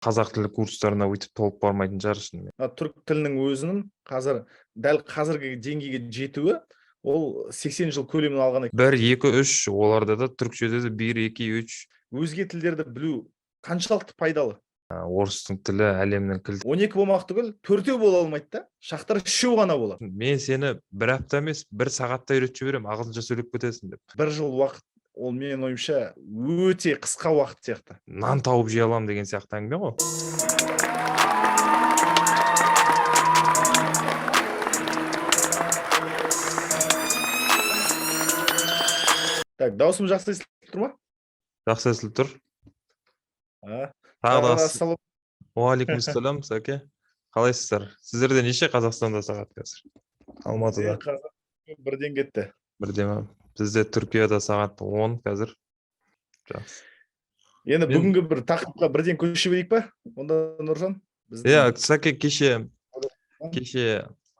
Қазақ тілі курстарына өйтіп толып бармайтын шығар шынымен. Түрік тілінің өзінің қазір дәл қазіргі деңгейге жетуі ол 80 жыл көлемін алған екен. 1, 2, 3 оларда да, түрікшеде де 1, 2, 3. Өзге тілдерді білу қаншалықты пайдалы? Орыстың тілі әлемнің кілті. 12 болмақ түгіл, төртеу бола алмайды да, шақтар үшеу ғана болады. Мен сені бір апта емес, бір сағатта үйретіп жіберемін, ағылшынша сөйлеп кетесің деп. Бір жыл уақыт, ол менің ойымша өте қысқа уақыт сияқты. Нан тауып жей аламын деген сияқты әңгіме ғой. Так, дауысым жақсы естіліп тұр ма? Жақсы естіліп тұр. Тағы да Уағалейкумассалам, Сәке. Қалайсыздар? Сіздерде неше Қазақстанда сағат қазір? Алматыда. Бірден кетті. Бірден ма? Бізде Түркияда сағат 10 қазір. Жақсы. Енді бүгінгі бір тақырыпқа бірден көше берейік па? Онда Нұржан? Иә, Сәке, кеше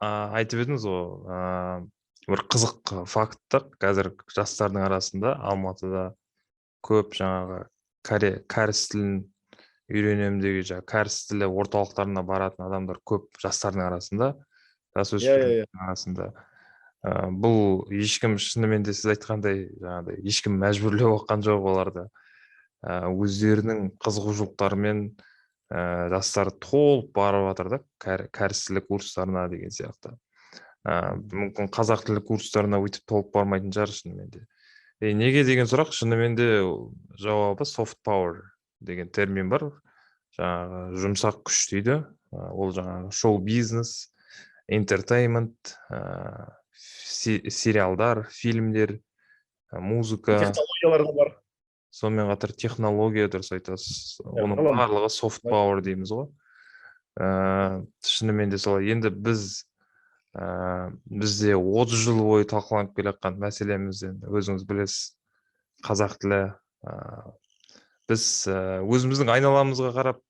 айтып едіңіз ғой, бір қызық факт та, қазір жастардың арасында Алматыда көп жаңағы кәріс тілін үйренемін деген, жаңағы кәріс тілі орталықтарына баратын адамдар көп жастардың арасында, жасөспірімдердің арасында. Бұл ешкім шынымен де сіз айтқандай жаңағыдай ешкім мәжбүрлеп оққан жоқ оларды. Өздерінің қызығушылықтарымен жастар толып барып жатыр да кәріс тілі курстарына деген сияқты. Мүмкін қазақ тілі курстарына өйтіп толып бармайтын шығар шынымен де. Неге деген сұрақ, шынымен де жауабы soft power деген термин бар. Жаңағы жұмсақ күш дейді. Ол жаңағы шоу-бизнес, entertainment, сериалдар, фильмдер, музыка. Технологиялар да бар. Сонымен қатар технология, дұрыс айтасыз. Оның барлығы soft power дейміз ғой. Шынымен де солай. Енді біз бізде 30 жыл бойы талқыланып келе жатқан мәселеміз, енді өзіңіз білесіз, қазақ тілі. Біз өзіміздің айналамызға қарап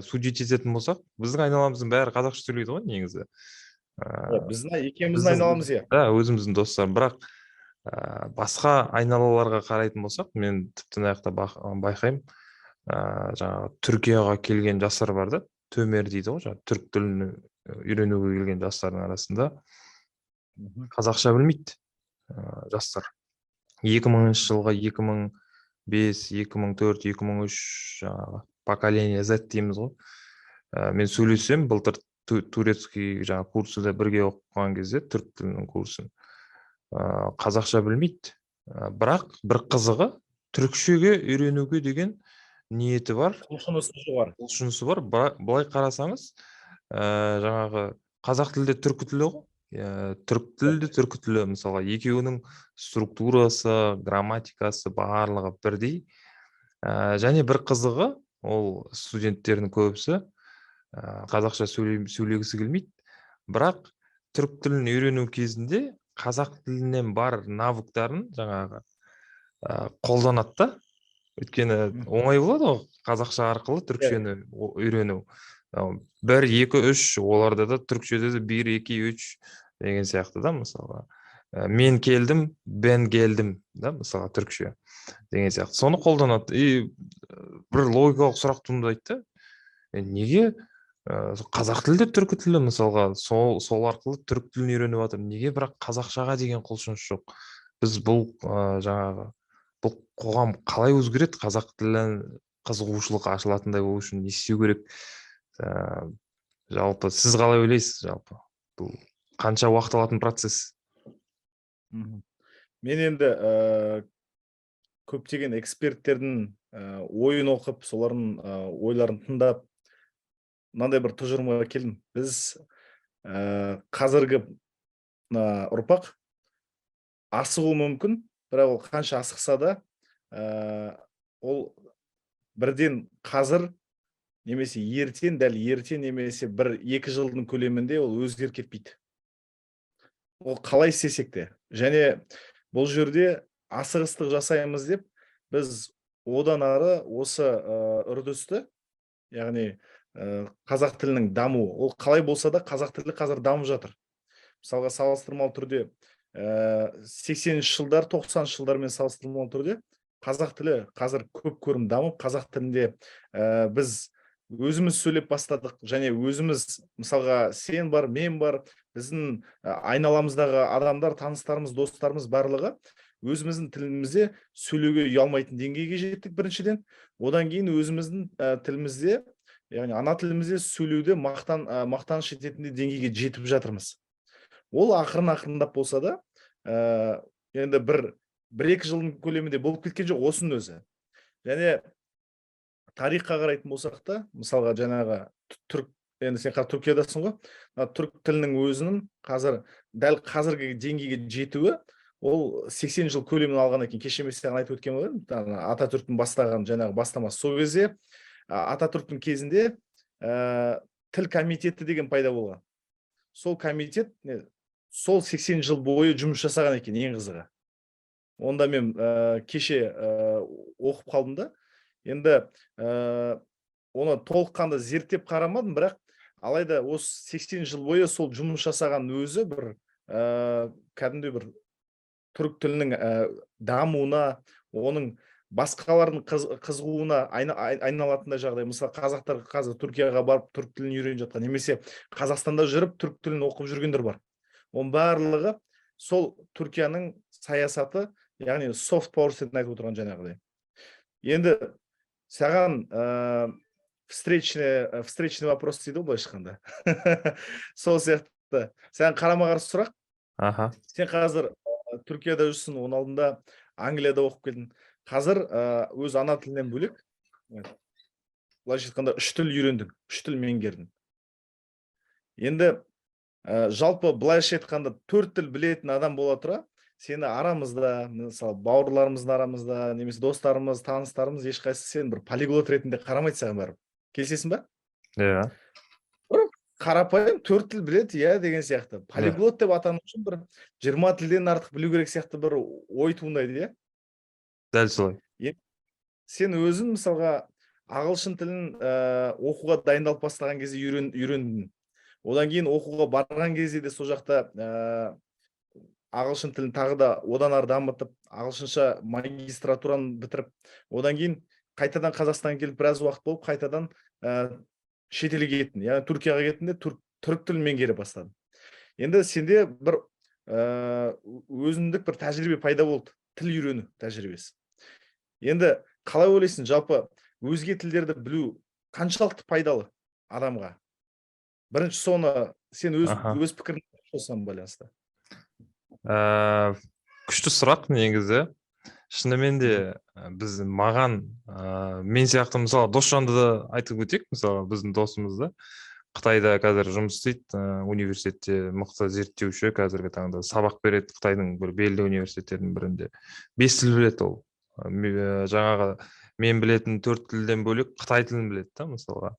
судить ететін болсақ, біздің айналамыздың бәрі қазақша сөйлейді ғой негізі. Біздің екеуміздің айналамыз, иә. Да, өзіміздің достар. Бірақ басқа айналаларға қарайтын болсақ, мен тіпті мына жақта байқаймын, жаңағы Түркияға келген жастар бар да, төмер дейді ғой, жаңағы түрік тілін үйренуге келген жастардың арасында қазақша білмейді жастар. 2000 жылғы, 2005, 2004, 2003 жаңағы поколение Z дейміз ғой. Мен сөйлесем, былтыр турецкий жаңағы курсыда бірге оқыған кезде түрік тілінің курсын қазақша білмейді. Бірақ бір қызығы, түрікшеге үйренуге деген ниеті бар. Құлшынысы жоғары. Құлшынысы бар. Былай қарасаңыз, жаңағы қазақ тілі де түркі тілі ғой. Түрік тілі де түркі тілі, мысалға, екеуінің структурасы, грамматикасы барлығы бірдей. Және бір қызығы, ол студенттердің көбісі қазақша сөйлегісі келмейді, бірақ түрік тілін үйрену кезінде қазақ тілінен бар навыктарын жаңағы қолданады да. Өйткені оңай болады ғой қазақша арқылы түрікшені үйрену. 1, 2, 3 оларда да, түрікшеде де 1, 2, 3 деген сияқты да, мысалға. Мен келдім, бен келдім, да, мысалға, түрікше деген сияқты. Соны қолданады. И бір логикалық сұрақ туындайды да. Неге қазақ тілі де түркі тілі, мысалға, сол арқылы түрік тілін үйреніп жатыр. Неге бірақ қазақшаға деген құлшыныс жоқ? Біз бұл жаңағы бұл қоғам қалай өзгереді? Қазақ тілін қызығушылық ашылатындай болу үшін не істеу керек? Жалпы сіз қалай ойлайсыз, жалпы бұл қанша уақыт алатын процесс? Мен енді көптеген эксперттердің ойын оқып, солардың ойларын тыңдап, мынандай бір тұжырымға келдім. Біз қазіргі ұрпақ асығуы мүмкін, бірақ ол қанша асықса да, ол бірден қазір немесе ертең, дәл ертең немесе 1-2 жылдың көлемінде ол өзгеріп кетпейді. Ол қалай істесек те. Және бұл жерде асығыстық жасаймыз деп біз одан ары осы үрдісті, яғни қазақ тілінің дамуы, ол қалай болса да қазақ тілі қазір дамып жатыр. Мысалға, салыстырмалы түрде 80-ші жылдар, 90-шы жылдармен салыстырмалы түрде қазақ тілі қазір көп көрім дамып, қазақ тілінде біз Өзіміз сөйлеп бастадық және өзіміз, мысалға, сен бар, мен бар, біздің айналамыздағы адамдар, таныстарымыз, достарымыз, барлығы өзіміздің тілімізде сөйлеуге ұялмайтын деңгейге жеттік біріншіден. Одан кейін өзіміздің тілімізде, яғни ана тілімізде сөйлеуде мақтаныш ететін деңгейге жетіп жатырмыз. Ол ақырын ақырындап болса да, енді бір екі жылдың көлемінде болып кеткен жоқ осының өзі. Және тарихқа қарайтын болсақ та, мысалға, жаңағы түрік, енді сен қазір Түркиядасың ғой, мына түрік тілінің өзінің қазір дәл қазіргі деңгейге жетуі ол 80 жыл көлемін алған екен. Кеше мен саған айтып өткен ғой, Ататүрктің бастаған жаңағы бастамасы. Сол кезде, Ататүрктің кезінде тіл комитеті деген пайда болған. Сол комитет не, сол 80 жыл бойы жұмыс жасаған екен. Ең қызығы, онда мен кеше оқып қалдым да. Енді оны толыққанды зерттеп қарамадым, бірақ алайда осы 80 жыл бойы сол жұмыс жасаған өзі бір кәдімгідей бір түрік тілінің дамуына, оның басқалардың қызығуына айналатындай жағдай. Мысалы, қазақтар қазір Түркияға барып, түрік тілін үйреніп жатқан немесе Қазақстанда жүріп, түрік тілін оқып жүргендер бар. Оның барлығы сол Түркияның саясаты, яғни soft power, сен айтып отырған жаңағыдай. Енді саған встречный вопрос дейді ғой былайша айтқанда, сол сияқты саған қарама қарсы сұрақ. Сен қазір Түркияда жүрсің, оның алдында Англияда оқып келдің. Қазір өз ана тілінен бөлек, былайша айтқанда, үш тіл үйрендің, үш тіл меңгердің. Енді жалпы, былайша айтқанда, төрт тіл білетін адам бола тұра, сені арамызда, мысалы, бауырларымыздың арамызда немесе достарымыз, таныстарымыз, ешқайсысы сен бір полиглот ретінде қарамайды саған барып. Келісесің ба? Иә. Қарапайым төрт тіл біледі, иә, деген сияқты. Полиглот деп атану үшін бір 20 тілден артық білу керек сияқты бір ой туындайды, иә? Дәл солай. Сен өзің, мысалға, ағылшын тілін оқуға дайындалып бастаған кезде үйрендің. Одан кейін оқуға барған кезде де сол жақта ағылшын тілін тағы да одан ары дамытып, ағылшынша магистратураны бітіріп, одан кейін қайтадан Қазақстанға келіп, біраз уақыт болып, қайтадан шетелге кеттің, яғни Түркияға кеттің де, түрік тілін меңгере бастадың. Енді сенде бір өзіндік бір тәжірибе пайда болды, тіл үйрену тәжірибесі. Енді қалай ойлайсың, жалпы өзге тілдерді білу қаншалықты пайдалы адамға? Бірінші соны сен өз өз пікірің осыған байланысты. Күшті сұрақ негізі. Шынымен де, біз маған, мен сияқты, мысалы, Досжанды да айтып өтейік. Мысалы, біздің досымыз да Қытайда қазір жұмыс істейді, университетте мықты зерттеуші, қазіргі таңда сабақ береді Қытайдың бір белді университеттерінің бірінде. Бес тіл біледі ол. Жаңағы мен білетін төрт тілден бөлек қытай тілін біледі да, мысалға.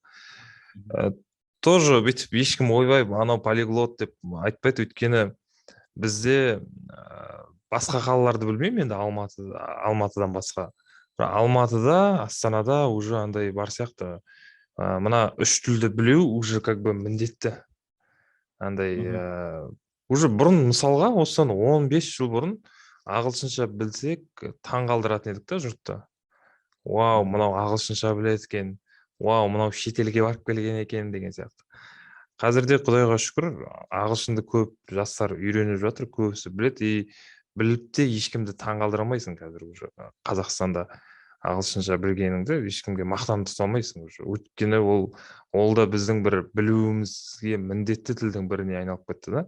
Тоже бүйтіп ешкім «Ойбай, анау полиглот» деп айтпайды, өйткені бізде басқа қалаларды білмеймін енді, Алматыдан басқа, бірақ Алматыда, Астанада уже андай бар сияқты, мына үш тілді білу уже как бы міндетті андай. Уже бұрын, мысалға, осыдан 15 жыл бұрын ағылшынша білсек, таң қалдыратын едік та жұртты: «Вау, мынау ағылшынша біледі екен, вау, мынау шетелге барып келген екен» деген сияқты. Қазірде, құдайға шүкір, ағылшынды көп жастар үйреніп жатыр, көбісі біледі. И біліп те ешкімді таң қалдыра алмайсың қазір уже. Қазақстанда ағылшынша білгеніңді ешкімге мақтан тұта алмайсың уже, өйткені ол да біздің бір білуімізге міндетті тілдің біріне айналып кетті да.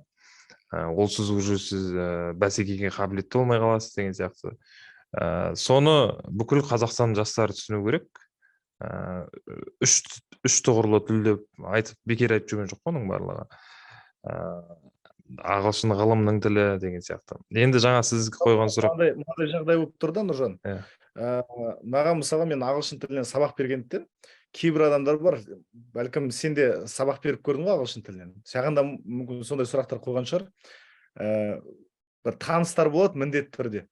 Олсыз уже сіз бәсекеге қабілетті болмай қаласыз деген сияқты. Соны бүкіл Қазақстан жастары түсіну керек. Үш тұғырлы тіл деп айтып, бекер айтып жүрген жоқ қой оның барлығы. Ағылшын ғылымның тілі деген сияқты. Енді жаңа сіз қойған сұрақ. Мынандай жағдай болып тұр да, Нұржан. Иә. Маған, мысалға, мен ағылшын тілінен сабақ бергендіктен, кейбір адамдар бар, бәлкім, сен де сабақ беріп көрдің ғой ағылшын тілінен, саған да мүмкін сондай сұрақтар қойған шығар. Бір таныстар болады міндетті түрде: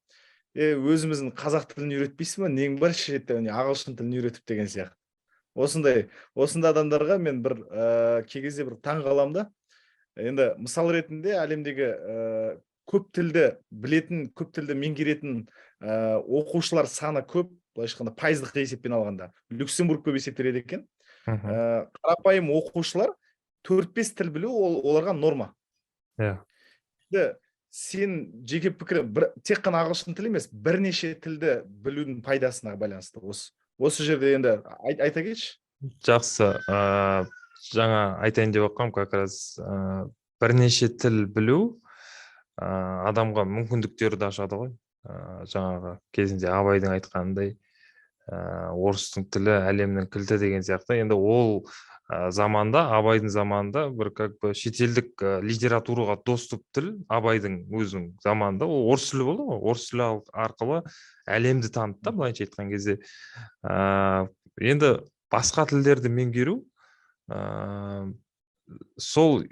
«Өзіміздің қазақ тілін үйретпейсің ба, нең бар шетте ағылшын тілін үйретіп?» деген сияқты. Осындай адамдарға мен бір кей кезде бір таң қаламын да. Енді мысал ретінде әлемдегі көп тілді білетін, көп тілді меңгеретін оқушылар саны көп, былайша айтқанда, пайыздық есеппен алғанда, Люксембург көп есептеледі екен. Қарапайым оқушылар 4-5 тіл білу ол оларға норма. Иә. Енді сен жеке пікірі бір, тек қана ағылшын тілі емес, бірнеше тілді білудің пайдасына байланысты осы жерде енді айта кетші. Жақсы, жаңа айтайын деп жатқанмын как раз, бірнеше тіл білу адамға мүмкіндіктерді ашады ғой. Жаңағы кезінде Абайдың айтқанындай, орыстың тілі әлемнің кілті деген сияқты. Енді ол заманда, Абайдың заманында бір как бы шетелдік литератураға доступ тіл Абайдың өзінің заманында ол орыс тілі болды ғой. Орыс тілі арқылы әлемді таныды да, былайынша айтқан кезде. Енді басқа тілдерді меңгеру сол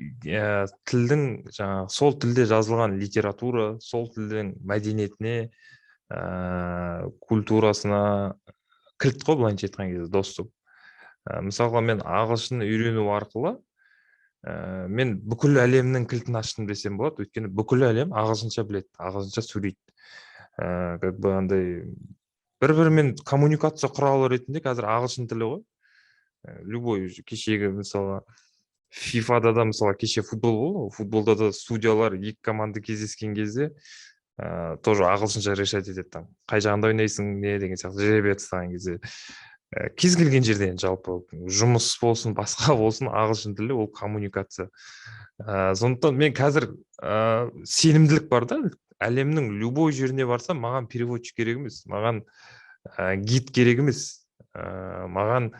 тілдің, жаңағы сол тілде жазылған литература, сол тілдің мәдениетіне, культурасына кілт қой, былайынша айтқан кезде, доступ. Мысалға, мен ағылшын үйрену арқылы мен бүкіл әлемнің кілтін аштым десем болады, өйткені бүкіл әлем ағылшынша біледі, ағылшынша сөйлейді. Как бы андай бір бірімен коммуникация құралы ретінде қазір ағылшын тілі ғой. Любой кешегі, мысалға, фифада да, мысалы, кеше футбол болды ғой, футболда да судьялар екі команда кездескен кезде тоже ағылшынша решать етеді, там қай жағында ойнайсың, не деген сияқты, жеребе тастаған кезде. Кез келген жерде енді жалпы жұмыс болсын, басқа болсын, ағылшын тілі ол коммуникация. Сондықтан мен қазір сенімділік бар да, әлемнің любой жеріне барсам, маған переводчик керек емес, маған гид керек емес, маған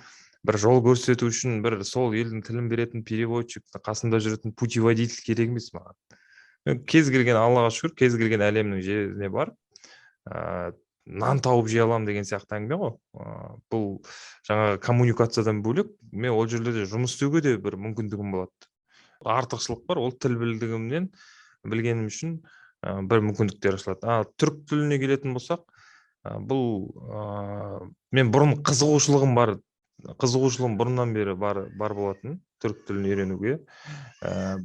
бір жол көрсету үшін бір сол елдің тілін беретін переводчик, қасымда жүретін путеводитель керек емес маған. Мен кез келген, Аллаға шүкір, кез келген әлемнің жеріне барып, нан тауып жей аламын деген сияқты әңгіме ғой. Бұл жаңағы коммуникациядан бөлек, мен ол жерлерде жұмыс істеуге де бір мүмкіндігім болады. Артықшылық бар, ол тіл білдігімнен, білгенім үшін бір мүмкіндіктер ашылады. Ал түрік тіліне келетін болсақ, бұл мен бұрын қызығушылығым бар, қызығушылығым бұрыннан бері бар болатын түрік тілін үйренуге.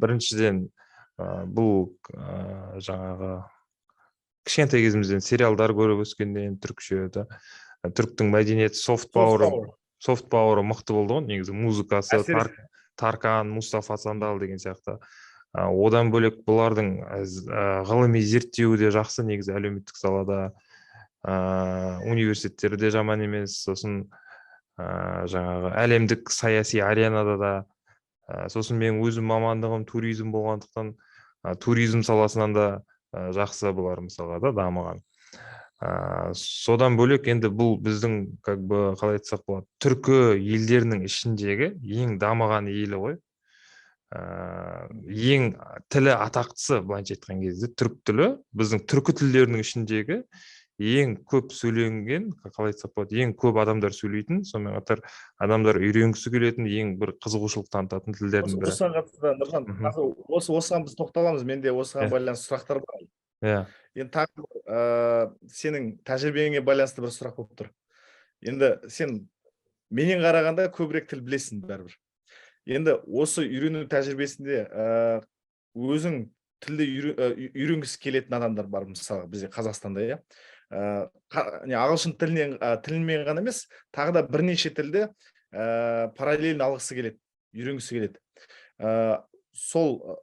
Біріншіден, бұл жаңағы кішкентай кезімізден сериалдар көріп өскеннен түрікше да, түріктің мәдениеті, soft power, soft power мықты болды ғой негізі, музыкасы, Таркан, Мустафа Сандал деген сияқты. Одан бөлек бұлардың ғылыми зерттеуі де жақсы негізі, әлеуметтік салада, университеттері де жаман емес. Сосын жаңағы әлемдік саяси аренада да, сосын менің өзім мамандығым туризм болғандықтан, туризм саласынан да жақсы бұлар, мысалға, да, дамыған. Содан бөлек енді бұл біздің, как бы, қалай айтсақ болады, түркі елдерінің ішіндегі ең дамыған елі ғой. Ең тілі атақтысы, былайынша айтқан кезде, түрік тілі біздің түркі тілдерінің ішіндегі ең көп сөйленген, қалай айтсақ болады, ең көп адамдар сөйлейтін, сонымен қатар адамдар үйренгісі келетін, ең бір қызығушылық танытатын тілдердің бірі. Осыған қатысты, Нұржан, осыған біз тоқталамыз, менде осыған байланысты сұрақтар бар. Енді тағы сенің тәжірибеңе байланысты бір сұрақ болып тұр. Енді сен менен қарағанда көбірек тіл білесің бәрібір. Енді осы үйрену тәжірибесінде өзің тілді үйренгісі келетін адамдар бар, мысалы, бізде Қазақстанда, иә. Не, ағылшын тілімен ғана емес, тағы да бірнеше тілді параллельно алғысы келеді, үйренгісі келеді. Сол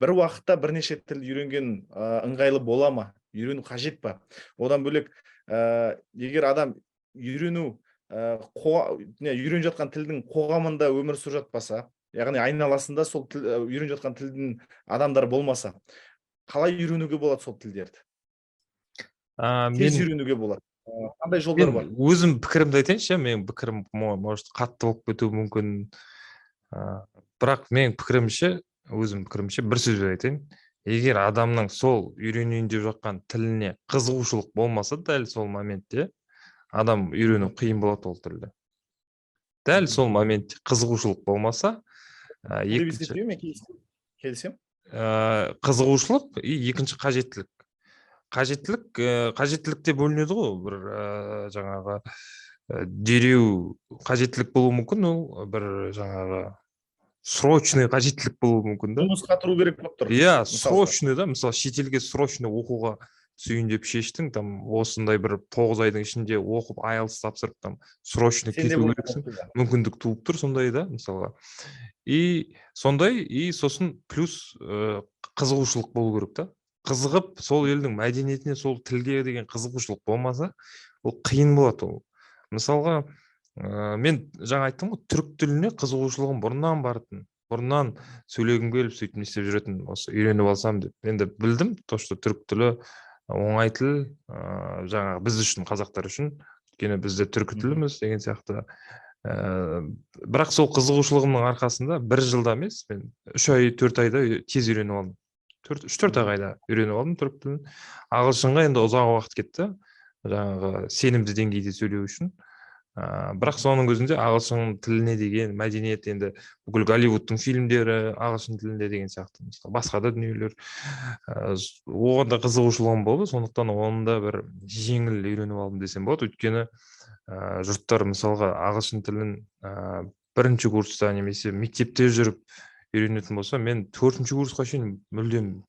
бір уақытта бірнеше тіл үйренген ыңғайлы бола ма? Үйрену қажет па? Одан бөлек, егер адам үйрену, не, үйреніп жатқан тілдің қоғамында өмір сүріп жатпаса, яғни айналасында сол тіл, үйреніп жатқан тілдің адамдары болмаса, қалай үйренуге болады сол тілдерді? Тез үйренуге болады. Қандай жолдар Мен бар? өзім пікірімді айтайыншы, менің пікірім может қатты болып кетуі мүмкін. Бірақ менің пікірімше, өзім пікірімше, бір сөзбен айтайын. Егер адамның сол үйренейін деп жатқан тіліне қызығушылық болмаса, дәл сол моментте адам үйрену қиын болады ол тілді. Дәл сол моментте қызығушылық болмаса, Деп екінші есептеймін, мен келісемін. Қызығушылық и екінші қажеттілік. Қажеттілік те бөлінеді ғой, бір, жаңағы, дереу қажеттілік болуы мүмкін, ол бір жаңағы срочный қажеттілік болуы мүмкін да. Жұмысқа тұру керек болып тұр. Иә, Мысалға. срочный да, мысалы, шетелге срочный оқуға түсейін деп шештің, там осындай бір 9 айдың ішінде оқып, IELTS тапсырып, там срочно Сенде кету бұл керексің, мүмкіндік туып тұр сондай да, мысалға. И сондай, и сосын плюс қызығушылық болу керек та. Қызығып, сол елдің мәдениетіне, сол тілге деген қызығушылық болмаса, ол қиын болады. Ол мысалға, мен жаңа айттым ғой, түрік тіліне қызығушылығым бұрыннан бар-тын. Бұрыннан сөйлегім келіп, сөйтіп не істеп жүретін, осы үйреніп алсам деп. Енді білдім то, что түрік тілі оңай тіл, жаңағы біз үшін, қазақтар үшін, өйткені біз де түркі тіліміз деген сияқты. Бірақ сол қызығушылығымның арқасында бір жылда емес, мен 3 ай, 4 айда тез үйреніп алдым. Төрт, 3-4 ақ айда үйреніп алдым түрік тілін. Ағылшынға енді ұзақ уақыт кетті, жаңағы сенімді деңгейде сөйлеу үшін. Бірақ соның өзінде ағылшын тіліне деген мәдениет, енді бүкіл Голливудтың фильмдері ағылшын тілінде деген сияқты, мысалы, басқа да дүниелер, оған да қызығушылығым болды. Сондықтан оны да бір жеңіл үйреніп алдым десем болады. Өйткені жұрттар, мысалға, ағылшын тілін бірінші курста немесе мектепте жүріп үйренетін болса, мен төртінші курсқа шейін мүлдем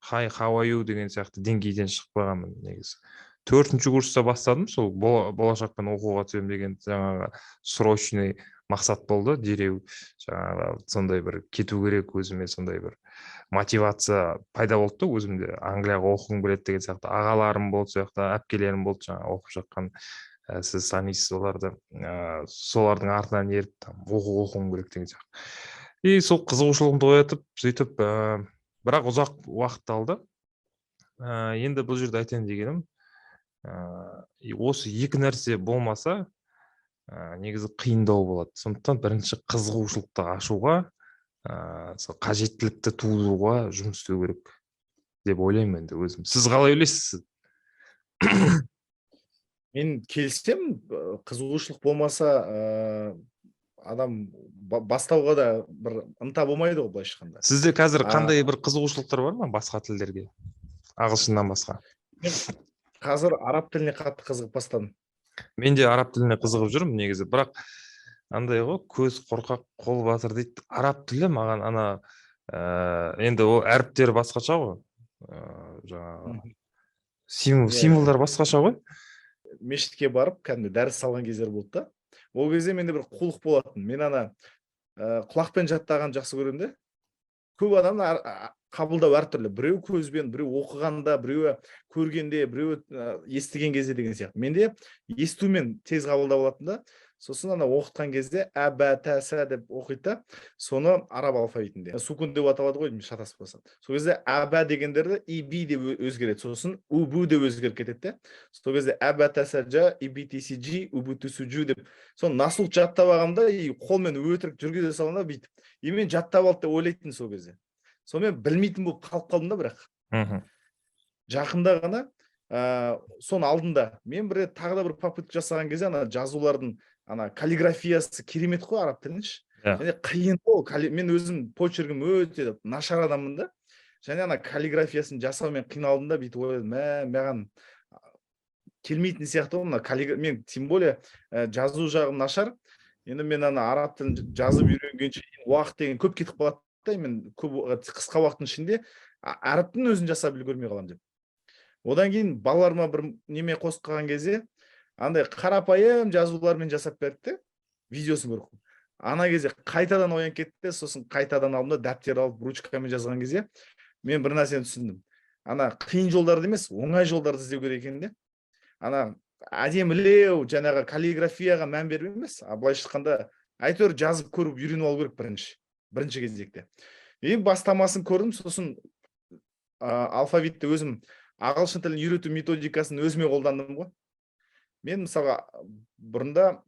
«Hi, how are you» деген сияқты деңгейден шықпағанмын негізі. Төртінші курста бастадым. Сол Болашақпен оқуға түсемін деген жаңағы срочный мақсат болды дереу, жаңағы сондай бір кету керек, өзіме сондай бір мотивация пайда болды да өзімде, Англияға оқығым келеді деген сияқты. Ағаларым болды сол жақта, әпкелерім болды жаңағы оқып жатқан, сіз танисыз оларды. Солардың артынан еріп, там оқу оқуым керек деген сияқты. И сол қызығушылығымды оятып, сөйтіп, бірақ ұзақ уақыт алды. Енді бұл жерде айтайын дегенім, осы екі нәрсе болмаса, негізі қиындау болады. Сондықтан бірінші қызығушылықты ашуға, сол қажеттілікті тудыруға жұмыс істеу керек деп ойлаймын енді өзім. Сіз қалай ойлайсыз? Мен келісемін. Қызығушылық болмаса, адам бастауға да бір ынта болмайды ғой, былайша айтқанда. Сізде қазір қандай бір қызығушылықтар бар ма басқа тілдерге, ағылшыннан басқа? Мен қазір араб тіліне қатты қызығып бастадым. Мен де араб тіліне қызығып жүрмін негізі, бірақ андай ғой, көз қорқақ, қол батыр дейді. Араб тілі маған ана енді ол әріптері басқаша ғой, жаңағы символ, символдар басқаша ғой. Мешітке барып, кәдімгі дәріс алған кездер болды да. Ол кезде менде бір қулық болатын. Мен ана құлақпен жаттағанды жақсы көремін де. Көп адам қабылдау әртүрлі: біреу көзбен, біреу оқығанда, біреуі көргенде, біреуі естіген кезде деген сияқты. Менде естумен тез қабылдап алатын да. Сосын ана оқытқан кезде ә, бә, тә, сә деп оқиды да, соны араб алфавитінде сукун деп аталады ғой, шатаспасам. Сол кезде ә, бә дегендерді и, би деп өзгереді, сосын у, бу деп өзгеріп кетеді де. Сол кезде ә, бә, тә, сә, жа, и, би, ти, си, джи, у, бу, ту, су, жу деп, соны на слух жаттап алғанмын да. И қолмен өтірік жүргізе саламын да бүйтіп, и мен жаттап алды деп ойлайтынмын сол кезде. Сонымен білмейтін болып қалып қалдым да. Бірақ жақында ғана, соның алдында мен бір рет тағы да бір попытка жасаған кезде, ана жазулардың ана каллиграфиясы керемет қой араб тілінің ше. Және қиын ғой. Мен өзім почеркім өте нашар адаммын да, және ана каллиграфиясын жасаумен қиналдым да. Бүйтіп ойладым: мә, маған келмейтін сияқты ғой мына. Мен тем более жазу жағым нашар. Енді мен ана араб тілін жазып үйренгенше уақыт деген көп кетіп қалады да, мен көп қысқа уақыттың ішінде әріптің өзін жасап үлгермей қаламын деп. Одан кейін балаларыма бір неме қосып қалған кезде, андай қарапайым жазулармен жасап берді де, видеосын көріп. Ана кезде қайтадан оянып кетті де. Сосын қайтадан алдым да, дәптер алып, ручкамен жазған кезде мен бір нәрсені түсіндім: ана қиын жолдарды емес, оңай жолдарды іздеу керек екен де. Ана әдемілеу, жаңағы каллиграфияға мән беру емес, а былайша айтқанда, әйтеуір жазып көріп, үйреніп алу керек бірінші кезекте. И бастамасын көрдім. Сосын алфавитті өзім, ағылшын тілін үйрету методикасын өзіме қолдандым ғой. Мен, мысалға, бұрында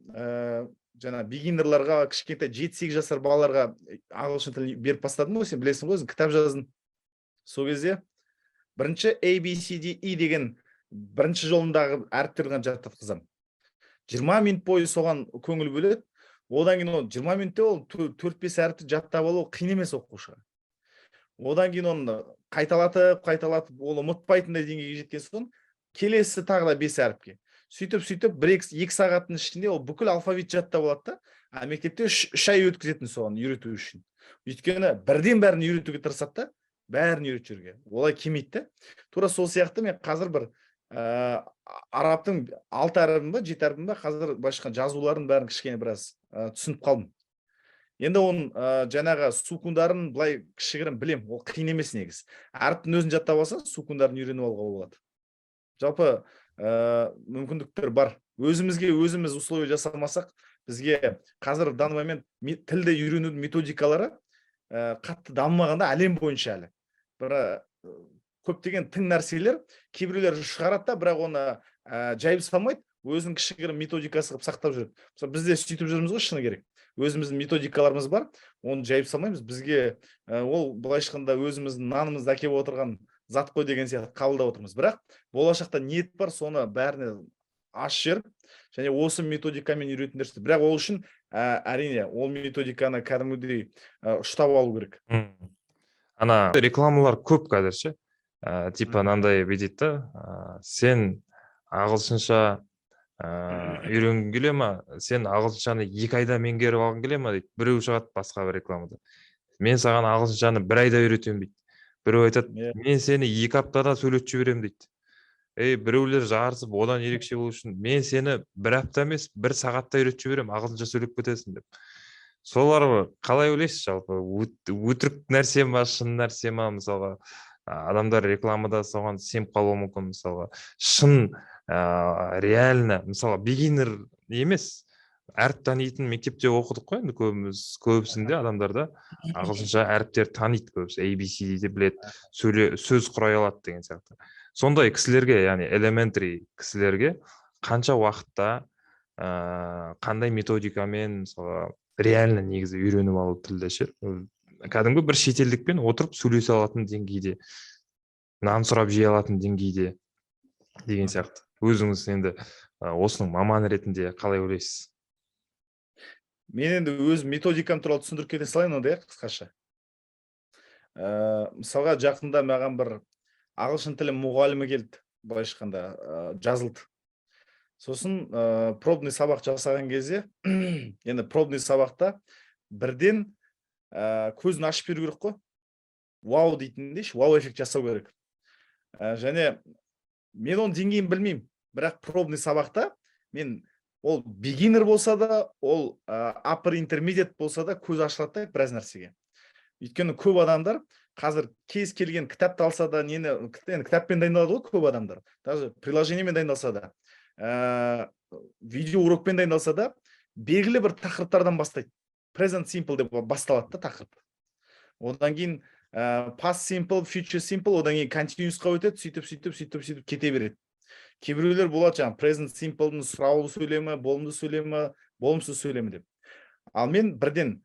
жаңа бигинерларға, кішкентай 7-8 жасар балаларға ағылшын тілін беріп бастадым ғой. Сен білесің ғой, өзің кітап жаздың. Сол кезде бірінші A, B, C, D, E деген бірінші жолындағы әріптерді ғана жаттатқызамын. 20 минут бойы соған көңіл бөледі. Одан кейін ол 20 минутте ол төрт бес әріпті жаттап алу қиын емес оқушыға. Одан кейін оны қайталатып, қайталатып, ол ұмытпайтындай деңгейге жеткен соң, келесі тағы да бес әріпке, сөйтіп, сөйтіп, бір екі сағаттың ішінде ол бүкіл алфавит жаттап алады да. А мектепте 3 ай өткізетін соған үйрету үшін, өйткені бірден бәрін үйретуге тырысады да. Бәрін үйретіп жіберуге олай келмейді да. Тура сол сияқты мен қазір бір арабтың алты әріпін ба, жеті әріпін ба, қазір, былайша айтқанда, жазуларын бәрін кішкене біраз түсініп қалдым. Енді оның жаңағы сукундарын былай кішігірім білем, ол қиын емес негізі. Әріптің өзін жаттап алсаң, сукундарын үйреніп алуға болады. Жалпы мүмкіндіктер бар. Өзімізге өзіміз условия жасамасақ, бізге қазір, в данный момент, тілді үйренудің методикалары қатты дамымағанда әлем бойынша әлі бір көптеген тың нәрселер кейбіреулер шығарады да, бірақ оны жайып салмайды, өзінің кішігірім методикасы қылып сақтап жүреді. Мысалы, біз де сөйтіп жүрміз ғой, шыны керек. Өзіміздің методикаларымыз бар, оны жайып салмаймыз. Бізге ол, былайша айтқанда, өзіміздің нанымызды әкеліп отырған зат қой деген сияқты қабылдап отырмыз. Бірақ болашақта ниет бар соны бәріне ашып жіберіп және осы методикамен үйретіңдер. Бірақ ол үшін әрине, ол методиканы кәдімгідей ұштап алу керек. Ана рекламалар көп қазір ше, типа мынандай бүйтеді да: «Сен ағылшынша үйренгің келе ма? Сен ағылшыншаны 2 айда меңгеріп алғың келе ма?» — дейді. Біреу шығады басқа бір рекламада: «Мен саған ағылшыншаны бір айда үйретемін», — дейді. Біреу айтады: «Мен сені 2 аптада сөйлетіп жіберемін», — дейді. Ей, біреулер жарысып, одан ерекше болу үшін: «Мен сені бір апта емес, бір сағатта үйретіп жіберемін, ағылшынша сөйлеп кетесің», — деп. Солар қалай ойлайсыз, жалпы өтірік нәрсе ма, шын нәрсе ма? Мысалға, адамдар рекламада соған сеніп қалуы мүмкін. Мысалға, шын, реально, мысалы, beginner емес, әріп танитын, мектепте оқыдық қой енді көбіміз, көбісінде адамдарда ағылшынша әріптер таниды көбісі, A, B, C, D біледі, сөйле, сөз құрай алады деген сияқты. Сондай кісілерге, яғни elementary кісілерге қанша уақытта, қандай методикамен, мысалға, реально негізі үйреніп алу тілді ше, кәдімгі бір шетелдікпен отырып сөйлесе алатын деңгейде, нан сұрап жей алатын деңгейде деген сияқты? Өзіңіз енді осының маманы ретінде қалай ойлайсыз? Мен енді өз методикам туралы түсіндіріп кете салайын онда, иә, қысқаша. Мысалға, жақында маған бір ағылшын тілі мұғалімі келді, былайша айтқанда, жазылды. Сосын пробный сабақ жасаған кезде, енді пробный сабақта бірден көзін ашып беру керек қой, вау дейтіндей, вау эффект жасау керек. Және мен оның деңгейін білмеймін, бірақ пробный сабақта мен ол beginner болса да, ол upper intermediate болса да, көз ашылады да біраз нәрсеге. Өйткені көп адамдар қазір кез келген кітапты алса да, нені, енді кітаппен дайындалады ғой көп адамдар, даже приложениемен дайындалса да, видео урокпен дайындалса да, белгілі бір тақырыптардан бастайды. Present simple деп басталады да тақырып, одан кейін past simple, future simple, одан кейін continuous-қа өтеді, сөйтіп, сөйтіп, сөйтіп, сөйтіп кете береді. Кейбіреулер болады жаңағы present simple-дың сұраулы сөйлемі, болымды сөйлемі, болымсыз сөйлемі деп. Ал мен бірден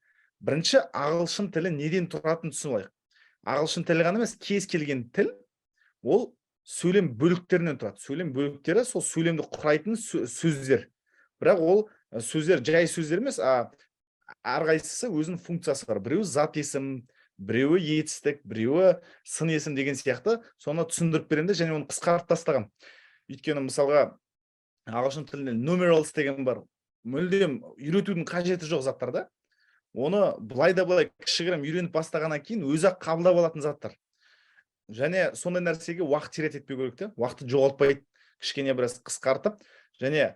бірінші ағылшын тілі неден тұратынын түсініп алайық. Ағылшын тілі ғана емес, кез келген тіл ол сөйлем бөліктерінен тұрады. Сөйлем бөліктері — сол сөйлемді құрайтын сөздер. Бірақ ол сөздер жай сөздер емес, а әрқайсысы өзінің функциясы бар: біреуі зат есім, біреуі етістік, біреуі сын есім деген сияқты. Соны түсіндіріп беремін де және оны қысқартып тастағанмын. Өйткені, мысалға, ағылшын тілінде numerals деген бар, мүлдем үйретудің қажеті жоқ заттар да. Оны былай да былай кішігірім үйреніп бастағаннан кейін өзі ақ қабылдап алатын заттар. Және сондай нәрсеге уақыт терять етпеу керек те, уақытты жоғалтпай, кішкене біраз қысқартып және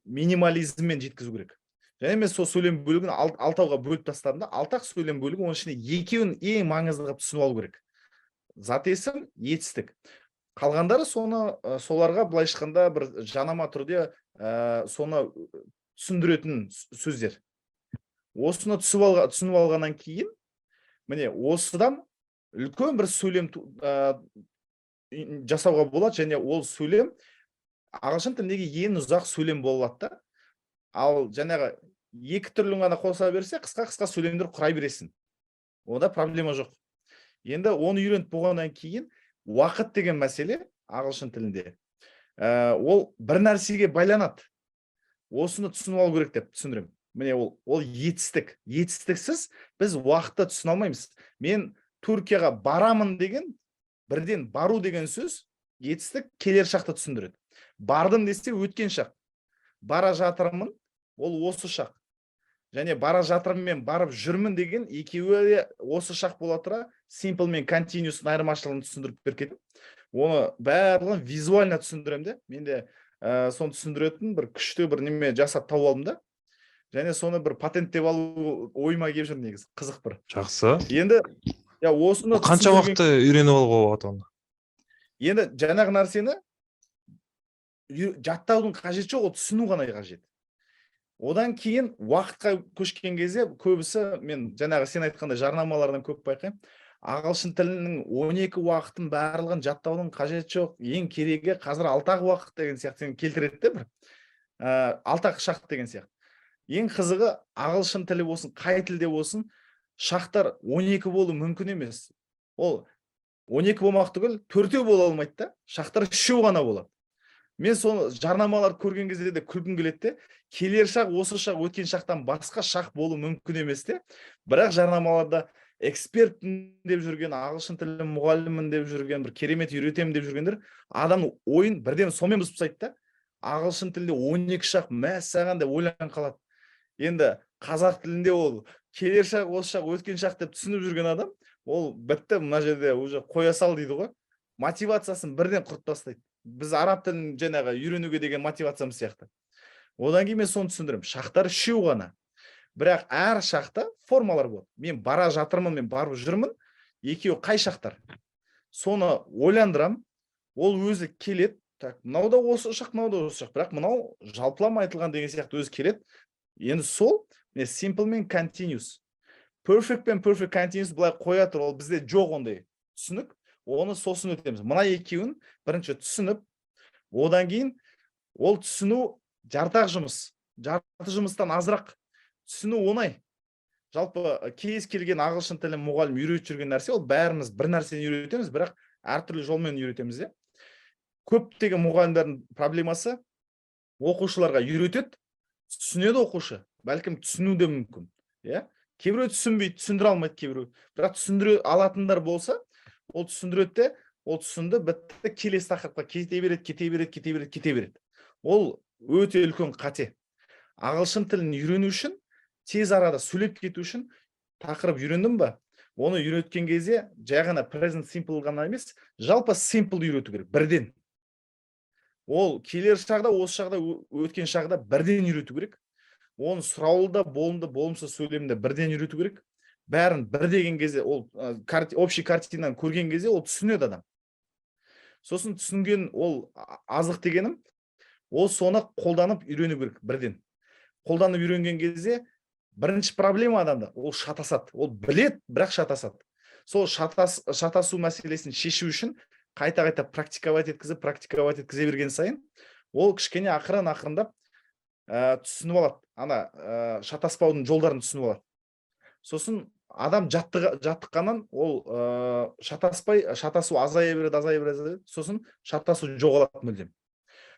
минимализммен жеткізу керек. Және мен сол сөйлем бөлігін алтауға бөліп тастадым да. Алты ақ сөйлем бөлігі, оның ішінде екеуін ең маңызды қылып түсініп алу керек: зат есім, етістік. Қалғандары соны соларға, былайша айтқанда, бір жанама түрде соны түсіндіретін сөздер. Осыны түсініп алғаннан кейін, міне, осыдан үлкен бір сөйлем жасауға болады. Және ол сөйлем ағылшын тіліндегі ең ұзақ сөйлем бола алады да. Ал жаңағы екі түрлін ғана қоса берсе, қысқа қысқа сөйлемдер құрай бересің, онда проблема жоқ. Енді оны үйреніп болғаннан кейін уақыт деген мәселе ағылшын тілінде ол бір нәрсеге байланады, осыны түсініп алу керек деп түсіндіремін. Міне, ол етістік. Етістіксіз біз уақытты түсіне алмаймыз. Мен Түркияға барамын деген, бірден бару деген сөз етістік, келер шақты түсіндіреді. Бардым десе, өткен шақ. Бара жатырмын, ол осы шақ. Және бара жатырмын мен барып жүрмін деген екеуі де осы шақ бола тұра, simple мен continuous айырмашылығын түсіндіріп беріп кеттім. Оны барлығын визуально түсіндіремін де. Менде соны түсіндіретін бір күшті бір неме жасап тауып алдым да. Және соны бір патенттеп алу ойыма келіп жүр негізі. Қызық бір. Жақсы. Енді я осыны Қанша уақытта үйреніп алуға болады оны? Енді жаңағы нәрсені жаттаудың қажеті жоқ, ол түсіну ғана қажет. Одан кейін уақытқа көшкен кезде көбісі, мен жаңағы сен айтқандай жарнамалардан көп байқаймын, ағылшын тілінің 12 уақытын барлығын жаттаудың қажеті жоқ, ең керегі қазір алты-ақ уақыт деген сияқты сен келтіреді де бір алты-ақ шақ деген сияқты. Ең қызығы, ағылшын тілі болсын, қай тілде болсын, шақтар 12 болу мүмкін емес. Ол 12 болмақ түгіл, төртеу бола алмайды да, шақтар үшеу ғана болады. Мен соны жарнамаларды көрген кезде де күлкім келеді де. Келер шақ, осы шақ, өткен шақтан басқа шақ болу мүмкін емес те. Бірақ жарнамаларда экспертпін деп жүрген, ағылшын тілі мұғаліммін деп жүрген, бір керемет үйретемін деп жүргендер адамның ойын бірден сонымен бұзып тастайды да. Ағылшын тілінде 12 шақ, мәссаған деп ойланып қалады. Енді қазақ тілінде ол келер шақ, осы шақ, өткен шақ деп түсініп жүрген адам, ол бітті, мына жерде уже қоя сал дейді ғой, мотивациясын бірден құртып тастайды. Біз араб тілін жаңағы үйренуге деген мотивациямыз сияқты. Одан кейін мен соны түсіндіремін: шақтар үшеу ғана, бірақ әр шақта формалар болады. Мен бара жатырмын мен барып жүрмін, екеуі қай шақтар? Соны ойландырамын. Ол өзі келеді: так, мынау да осы шақ, мынау да осы шақ, бірақ мынау жалпылама айтылған деген сияқты өзі келеді. Енді сол міне simple мен continuous, perfect пен perfect continuous былай қоя тұр, ол бізде жоқ ондай түсінік, оны сосын өтеміз. Мына екеуін бірінші түсініп, одан кейін ол түсіну жарты жұмыс, жарты жұмыстан азырақ. Түсіну оңай. Жалпы кез келген ағылшын тілі мұғалім үйретіп жүрген нәрсе, ол бәріміз бір нәрсені үйретеміз, бірақ әртүрлі жолмен үйретеміз де. Көптеген мұғалімдердің проблемасы: оқушыларға үйретеді, түсінеді оқушы, бәлкім, түсінуі де мүмкін, иә. Кейбіреу түсінбейді, түсіндіре алмайды кейбіреу. Бірақ түсіндіре алатындар болса, ол түсіндіреді де, ол түсінді, бітті, келесі тақырыпқа кете береді, кете береді, кете береді, кете береді. Ол өте үлкен қате. Ағылшын тілін үйрену үшін, тез арада сөйлеп кету үшін, тақырып үйрендің ба, оны үйреткен кезде жай ғана present simple ғана емес, жалпы simple үйрету керек бірден. Ол келер шағда, осы шағда, өткен шағда бірден үйрету керек. Оны сұраулы да, болымды, болымсыз сөйлемді бірден үйрету керек. Бәрін бір деген кезде, ол общий картинаны көрген кезде ол түсінеді адам. Сосын түсінген, ол аздық дегенім, ол соны қолданып үйрену керек. Бірден қолданып үйренген кезде бірінші проблема адамда ол шатасады. Ол білет, бірақ шатасады. Сол шатасу мәселесін шешу үшін қайта қайта практиковать еткізіп, практиковать еткізе берген сайын ол кішкене ақырын ақырындап түсініп алады, ана шатаспаудың жолдарын түсініп алады. Сосын адам жаттыққаннан ол шатаспай, шатасу азая береді, азая береді, азая береді. Сосын шатасу жоғалады мүлдем.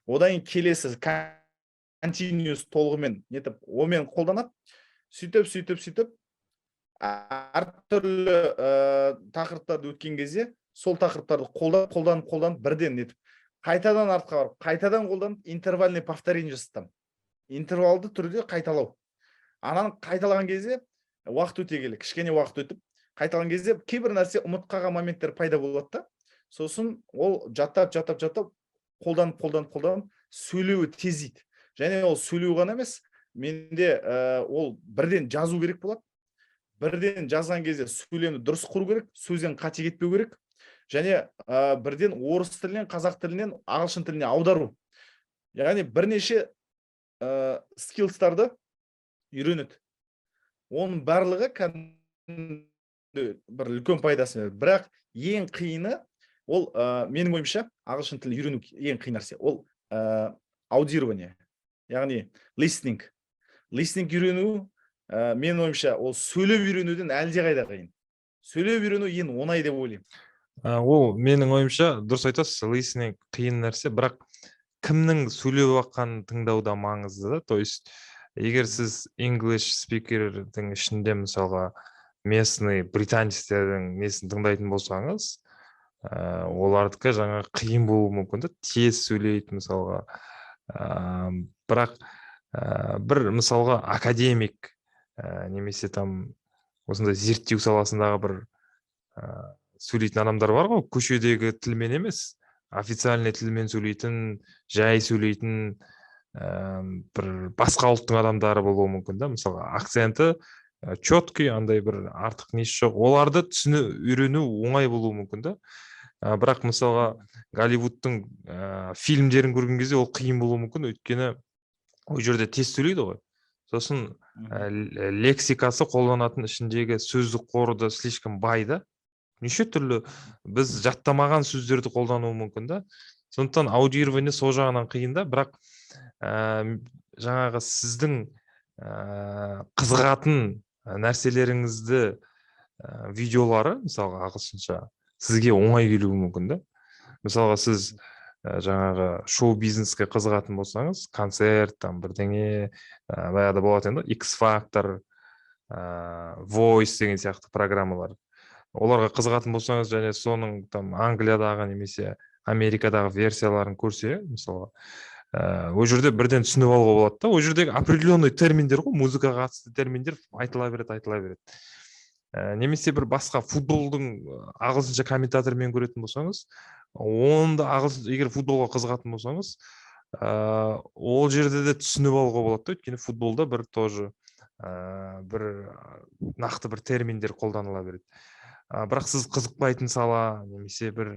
Одан кейін келесі continuous толығымен нетіп, онымен қолданады. Сөйтіп, сөйтіп, сөйтіп әртүрлі тақырыптарды өткен кезде сол тақырыптарды қолданып, қолданып, қолданып, бірден нетіп, қайтадан артқа барып, қайтадан қолданып, интервальный повторение жасатамын, интервалды түрде қайталау. Ананы қайталаған кезде, уақыт өте келе, кішкене уақыт өтіп қайталаған кезде кейбір нәрсе ұмытып қалған моменттер пайда болады да. Сосын ол жаттап, жаттап, жаттап, қолданып, қолданып, қолданып сөйлеуі тездейді. Және ол сөйлеу ғана емес, менде ол бірден жазу керек болады. Бірден жазған кезде сөйлемді дұрыс құру керек, сөзден қате кетпеу керек. Және бірден орыс тілінен, қазақ тілінен ағылшын тіліне аудару, яғни бірнеше skills тарды үйренеді. Оның барлығы кәдімгі бір үлкен пайдасы береді. Бірақ ең қиыны ол, менің ойымша, ағылшын тілін үйрену ең қиын нәрсе ол аудирование, яғни listening. Listening үйрену, менің ойымша, ол сөйлеп үйренуден әлдеқайда қиын. Сөйлеп үйрену ең оңай деп ойлаймын. Ол менің ойымша, дұрыс айтасыз, listening қиын нәрсе, бірақ кімнің сөйлеп жатқанын тыңдау да маңызды да. То есть егер сіз English speaker дің ішінде, мысалға, местный британецтердің несін тыңдайтын болсаңыз, олардікі жаңағы қиын болуы мүмкін да, тез сөйлейді мысалға. Бірақ бір мысалға академик Немесе там осындай зерттеу саласындағы бір сөйлейтін адамдар бар ғой, көшедегі тілмен емес, официальный тілмен сөйлейтін, жай сөйлейтін, бір басқа ұлттың адамдары болуы мүмкін да. Мысалға, акценті четкий, андай бір артық несі жоқ, оларды түсіну, үйрену оңай болуы мүмкін да. Бірақ, мысалға, Голливудтың фильмдерін көрген кезде ол қиын болуы мүмкін, өйткені ол жерде тез сөйлейді ғой. Сосын лексикасы, қолданатын ішіндегі сөздік қоры да слишком бай да, неше түрлі біз жаттамаған сөздерді қолдануы мүмкін да. Сондықтан аудирование сол жағынан қиын да. Бірақ жаңағы сіздің қызығатын нәрселеріңізді видеолары, мысалға, ағылшынша сізге оңай келуі мүмкін да. Мысалға, сіз жаңағы шоу бизнеске қызығатын болсаңыз, концерт там, бірдеңе, баяғыда болатын еді X Factor, Voice деген сияқты программалар, оларға қызығатын болсаңыз және соның там Англиядағы немесе Америкадағы версияларын көрсе, мысалға, ол жерде бірден түсініп алуға болады да. Ол жердегі определенный терминдер ғой, музыкаға қатысты терминдер айтыла береді, айтыла береді. Немесе бір басқа футболдың ағылшынша комментаторымен көретін болсаңыз, оны да ағылшын, егер футболға қызығатын болсаңыз, ол жерде де түсініп алуға болады да, өйткені футболда бір тоже бір нақты бір терминдер қолданыла береді. Бірақ сіз қызықпайтын сала немесе бір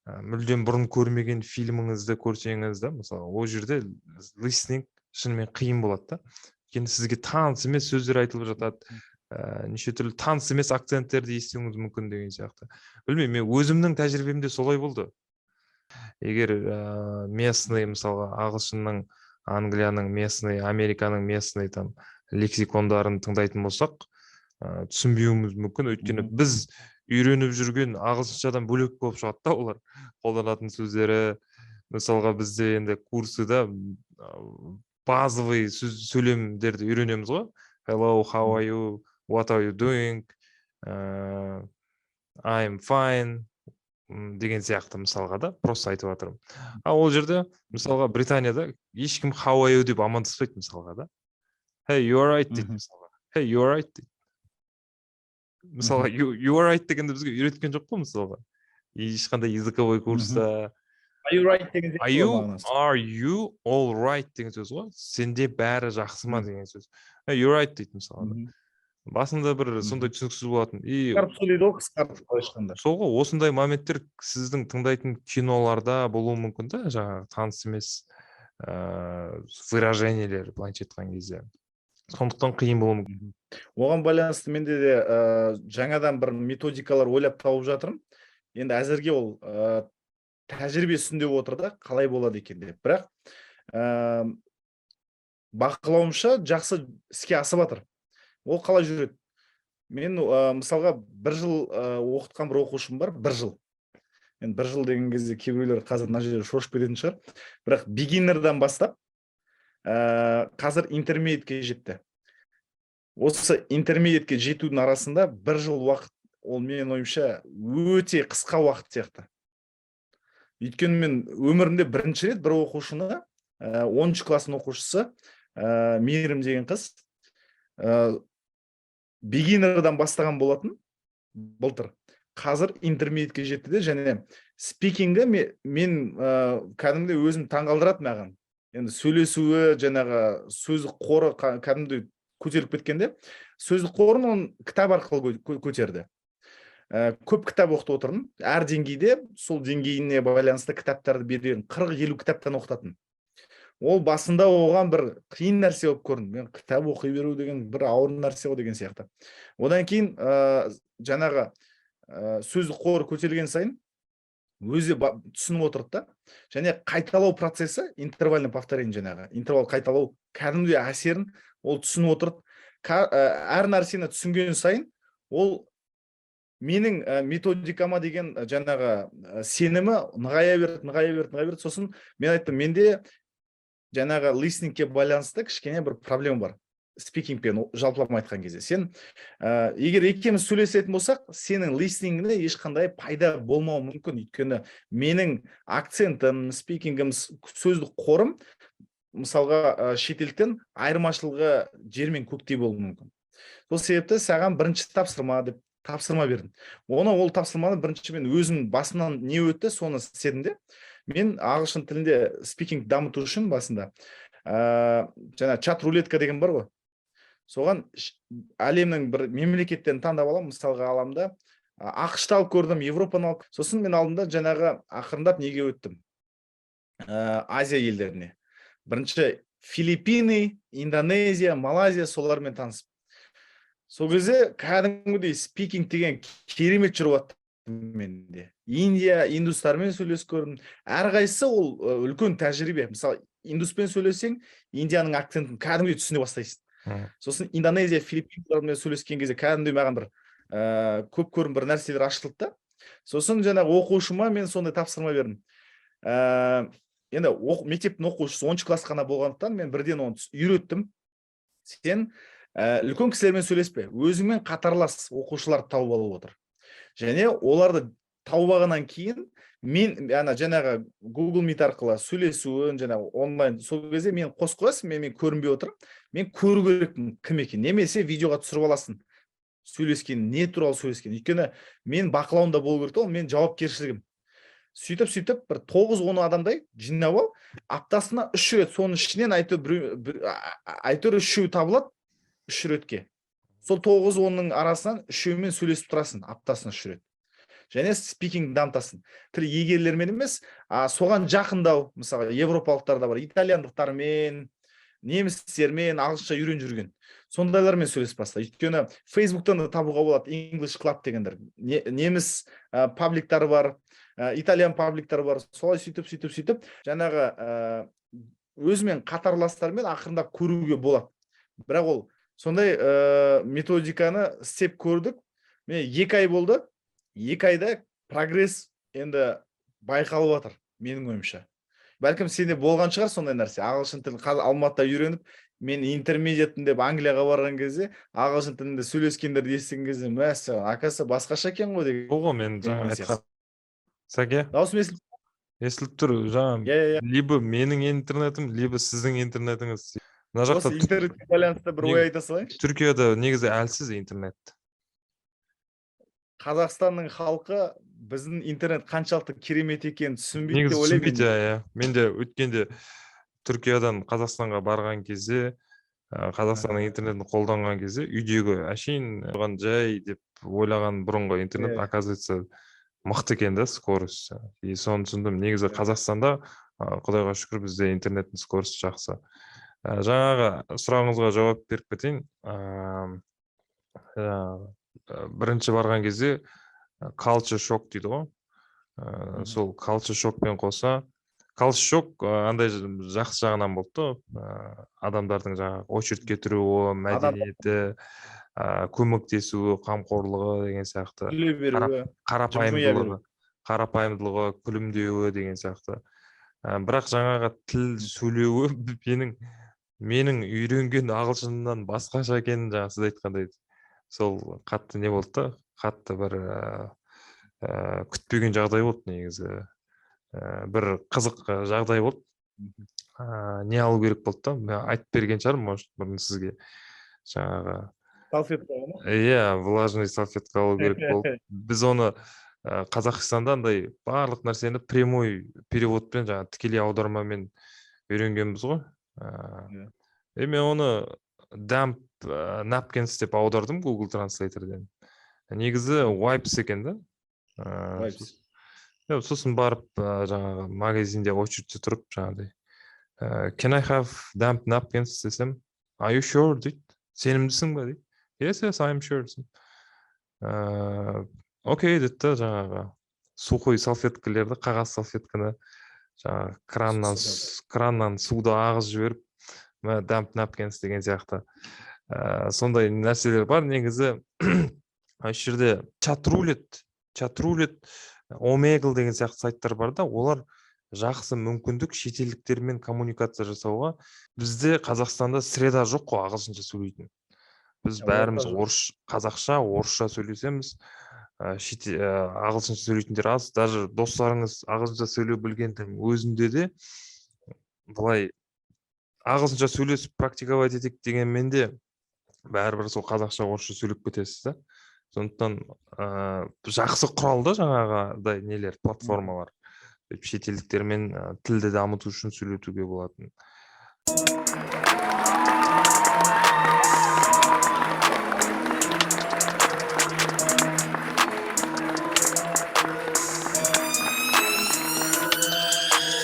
мүлдем бұрын көрмеген фильміңізді көрсеңіз да, мысалы, ол жерде listening шынымен қиын болады да, өйткені сізге таныс емес сөздер айтылып жатады, неше түрлі таныс емес акценттерді естуіңіз мүмкін деген сияқты. Білмеймін, мен өзімнің тәжірибемде солай болды. Егер местный, мысалға, ағылшынның, Англияның местный, Американың местный там лексикондарын тыңдайтын болсақ, түсінбеуіміз мүмкін, өйткені біз үйреніп жүрген ағылшыншадан бөлек болып шығады да олар қолданатын сөздері. Мысалға, бізде енді курсыда базовый сөз, сөйлемдерді үйренеміз ғой: hello, how are you, what are you doing, I'm fine деген сияқты, мысалға да, просто айтып жатырмын. А ол жерде, мысалға, Британияда ешкім «how are you» деп амандаспайды, мысалға да. «Hey, you alright?» дейді. Мысалға, «Hey, you alright?» дейді. Мысалға, you alright дегенді бізге үйреткен жоқ қой, мысалға, ешқандай языковой курста. «Are you right» деген «Are you, are you all right» деген сөз ғой, сенде бәрі жақсы ма деген сөз. «Hey, you right» дейді, мысалға. Басында бір сондай түсініксіз болатын и Қысқартып сөйлейді ғой, қысқартып, былайша айтқанда. Сол ғой, осындай моменттер сіздің тыңдайтын киноларда болуы мүмкін да, жаңағы таныс емес выражениелер, былайынша айтқан кезде, сондықтан қиын болуы мүмкін. Оған байланысты менде де жаңадан бір методикалар ойлап тауып жатырмын. Енді әзірге ол тәжірибе үстінде отыр да, қалай болады екен деп. Бірақ бақылауымша, жақсы іске асып жатыр. Ол қалай жүреді? Мен мысалға, бір жыл оқытқан бір оқушым бар, бір жыл. Енді бір жыл деген кезде кейбіреулер қазір мына жерде шошып кететін шығар, бірақ beginner дан бастап қазір intermediate ке жетті. Осы intermediate ке жетудің арасында бір жыл уақыт, ол менің ойымша өте қысқа уақыт сияқты. Өйткені мен өмірімде бірінші рет бір оқушыны, 10 класстың оқушысы, Мейірім деген қыз, beginner дан бастаған болатын былтыр, қазір intermediate ке жетті де, және speaking і мен кәдімгідей өзім таңғалдырады маған. Енді сөйлесуі, жаңағы сөздік қоры кәдімгідей көтеріліп кеткенде, сөздік қорын оның кітап арқылы көтерді. Көп кітап оқытып отырдым, әр деңгейде сол деңгейіне байланысты кітаптарды беремін, 40-50 кітаптан оқытатын. Ол басында оған бір қиын нәрсе болып көрінді, мен кітап оқи беру деген бір ауыр нәрсе ғой деген сияқты. Одан кейін жаңағы сөздік қоры көтерілген сайын өзі түсініп отырды да, және қайталау процесі, интервальный повторение, жаңағы интервал қайталау кәдімгідей әсерін ол түсініп отырды. Әр нәрсені түсінген сайын ол менің методикама деген жаңағы сенімі нығая берді, нығая берді, нығая берді. Сосын мен айттым: менде жаңағы listening ке байланысты кішкене бір проблема бар speaking пен жалпылама айтқан кезде. Сен егер екеуміз сөйлесетін болсақ, сенің listening іңе ешқандай пайда болмауы мүмкін, өйткені менің акцентім, speaking ім, сөздік қорым, мысалға, шетелдіктен айырмашылығы жер мен көктей болуы мүмкін. Сол себепті саған бірінші тапсырма деп тапсырма бердім. Оны, ол тапсырманы бірінші мен өзім басымнан не өтті, соны істедім де. Мен ағылшын тілінде speaking дамыту үшін басында жаңа чат рулетка деген бар ғой, соған әлемнің бір мемлекеттерін таңдап аламын. Мысалға, аламын да, АҚШ-ты алып көрдім, Европаны алып. Сосын мен алдым да, жаңағы ақырындап неге өттім, Азия елдеріне. Бірінші Филиппины, Индонезия, Малайзия, солармен танысып, сол кезде кәдімгідей speaking деген керемет жүріп жатты менде. Индия, индустармен сөйлесіп көрдім. Әрқайсысы ол үлкен тәжірибе. Мысалы, индуспен сөйлессең, Индияның акцентін кәдімгідей түсіне бастайсың. Сосын Индонезия, Филиппиналармен сөйлескен кезде кәдімгідей маған бір көп көрім, бір нәрселер ашылды да. Сосын жаңағы оқушыма мен сондай тапсырма бердім. Енді мектептің оқушысы, 10-класс қана болғандықтан, мен бірден оны үйреттім: сен үлкен кісілермен сөйлеспе, өзіңмен қатарлас оқушыларды тауып алып отыр және оларды тауып алғаннан кейін мен ана жаңағы Google Meet арқылы сөйлесуін, жаңағы онлайн, сол кезде мен қосып қоясың, мен көрінбей отырмын, мен көру керекпін кім екен, немесе видеоға түсіріп аласың сөйлескен, не туралы сөйлескен, өйткені мен бақылауымда болу керек та, ол менің жауапкершілігім. Сөйтіп бір 9-10 адамдай жинап ал, аптасына үш рет. Соның ішінен әйтеуір біреу, әйтеуір үшеуі табылады үш ретке. Сол 9-10-ның арасынан үшеуімен сөйлесіп тұрасың аптасына үш рет және speaking дамытасың. Тіл иегерлермен емес, а соған жақындау, мысалы, европалықтар да бар, итальяндықтармен, немістермен, ағылшынша үйреніп жүрген сондайлармен сөйлесіп баста. Өйткені Фейсбуктан да табуға болады, English Club дегендер, неміс пабликтары бар, итальян пабликтары бар. Солай сөйтіп жаңағы өзімен қатарластармен ақырындап көруге болады. Бірақ ол сондай методиканы істеп көрдік. Міне, 2 ай болды. 2 айда прогресс енді байқалып жатыр менің ойымша. Бәлкім, сенде болған шығар сондай нәрсе: ағылшын тілін қазір Алматыда үйреніп, мен intermediate пін деп Англияға барған кезде ағылшын тілінде сөйлескендерді естіген кезде, мәссаған, оказывается, басқаша екен ғой деген Сол ғой мен жаңа сияқты. айтқан, Сәке. Дауысым естіліп Естіліп тұр жаңа. Иә. Либо менің интернетім, либо сіздің интернетіңіз мына жақта. Осы интернетке байланысты бір ой айта салайыншы. Түркияда негізі әлсіз интернет. Қазақстанның халқы біздің интернет қаншалықты керемет екенін түсінбейді Негізі деп ойлаймын. түсінбейді, иә. Мен де өткенде Түркиядан Қазақстанға барған кезде, Қазақстанның интернетін қолданған кезде, үйдегі әшейін оған жай деп ойлаған бұрынғы интернет, оказывается, мықты екен да скорость. И соны түсіндім негізі. Қазақстанда, құдайға шүкір, бізде интернеттің скорости жақсы. Жаңағы сұрағыңызға жауап беріп кетейін. Жаңағы, бірінші барған кезде culture shock дейді ғой. Сол culture shock пен қоса, culture shock андай жақсы жағынан болды да, адамдардың жаңағы очередь ке тұруы, мәдениеті, көмектесуі, қамқорлығы деген сияқты. Күле беруі, жымия беру. Қарапайымдылығы, қарапайымдылығы, күлімдеуі деген сияқты. Бірақ жаңағы тіл сөйлеуі менің үйренген ағылшынымнан басқаша екенін, жаңа сіз айтқандай, сол қатты не болды да, қатты бір күтпеген жағдай болды негізі. Бір қызық жағдай болды. Не алу керек болды да, мен айтып берген шығармын, может, бұрын сізге жаңағы. Салфетка ма? Иә, влажный салфетка алу керек болды. Біз оны Қазақстанда андай барлық нәрсені прямой перевод пен, жаңағы тікелей аудармамен үйренгенбіз ғой. И мен оны damp napkins деп аудардым Google Translator ден, негізі wipes екен да. Wipes. Иә, сосын барып, жаңағы магазинде очередь те тұрып, жаңағыдай «Can I have damp napkins?» десем, «Are you sure?» дейді, «Сенімдісің ба?» дейді. Yes, I'm sure» десем, «Окей» деді да, жаңағы сухой салфеткалерді, қағаз салфетканы жаңағы краннан краннан суды ағызып жіберіп, мә, damp napkins деген сияқты. Сондай нәрселер бар негізі. Осы жерде чат рулет, Омегл деген сияқты сайттар бар да, олар жақсы мүмкіндік шетелдіктермен коммуникация жасауға. Бізде Қазақстанда среда жоқ қой ағылшынша сөйлейтін. Біз Орта бәріміз жоқ. орыс, қазақша, орысша сөйлесеміз. Ағылшынша сөйлейтіндер аз. Даже достарыңыз ағылшынша сөйлеу білгендің өзінде де, былай ағылшынша сөйлесіп практиковать етейік дегенмен де, Бәрібір сол қазақша, орысша сөйлеп кетесіз да. Сондықтан жақсы құрал да жаңағыдай нелер, платформалар. Шетелдіктермен тілді дамыту үшін сөйлетуге болатын.